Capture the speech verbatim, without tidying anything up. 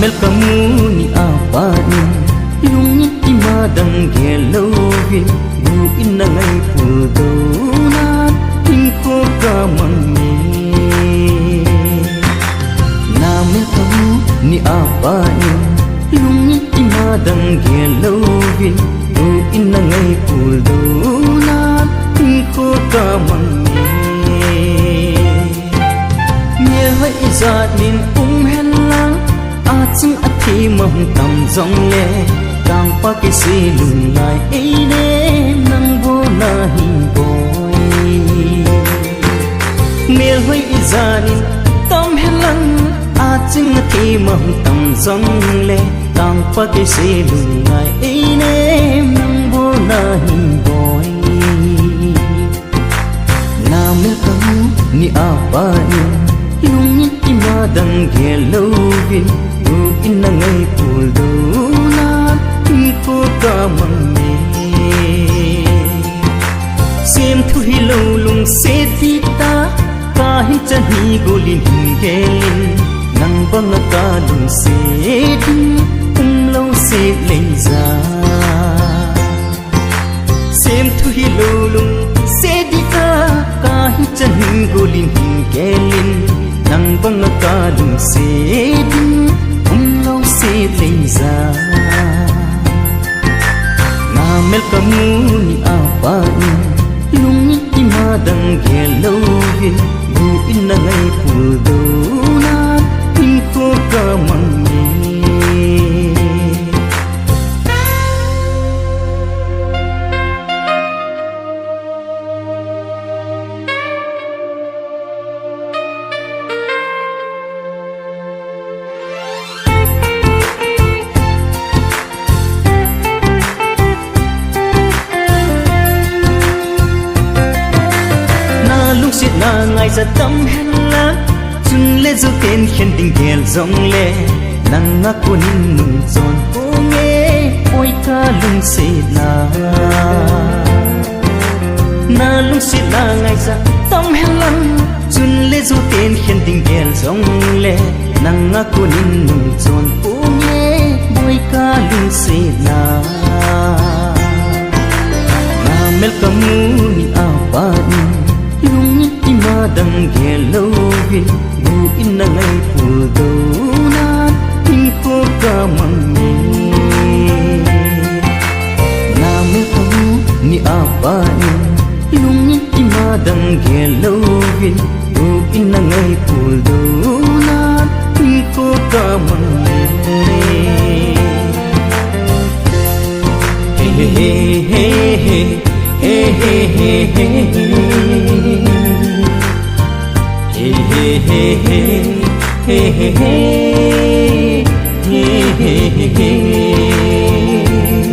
Mel kamu ni a pat in, lungin ima dang gel louvin, bu in na ngai pul douna, hinkho kamang e. Na mel kamu ni a pat in, lungin ima dang gel louvin, bu in na ngai pul douna, hinkho kamang e. Mel hoi ijat in um hen lang, aching athim a hung tam jongle, tangpa kisei lunglai ei nem nang bou nahi boi. Mel hoi ijat in tam hen lang, aching athim a hung tam jongle, tangpa kisei lunglai ei nem nang bou nahi boi. Na mel kamu ni a pat in, lungin ima dang gel louvin, bu in na ngai pul douna, hinkho kamang e. Semthu hilou lungset dih tah, kahin chan hi gol in hin gel in, nang banga kalungset ding umlou seh leng ja. Semthu hilou lungset dih tah, kahin chan hi gol in hin gel in, nang banga kalungset ding umlou seh leng ja. Na mel kamu ni a pat in, lungin ima dang gel louvin, bu in na ngai pul douna, hinkho kamang e. Na lungsetna ngaichat tam hen lang, chule jou ten khen ding gel jongle, nanga konin nung chon ponge, boi kalungsetna. Na lungsetna ngaichat tam hen lang, chule jou ten khen ding gel jongle, nanga konin nung chon ponge, boi kalungsetna. Na mel kamu ni a pat in, lungin ima dang gel louvin, bu in na ngai pul douna, hinkho kamang e. Na mel kamu ni a pat in, lungin ima dang gel louvin, bu in na ngai pul douna, hinkho kamang e. Hey, hey, hey, hey, hey. Hey, hey, hey, hey, hey. Hey, hey, hey, hey. Hey, hey, hey. Hey, hey, hey, hey.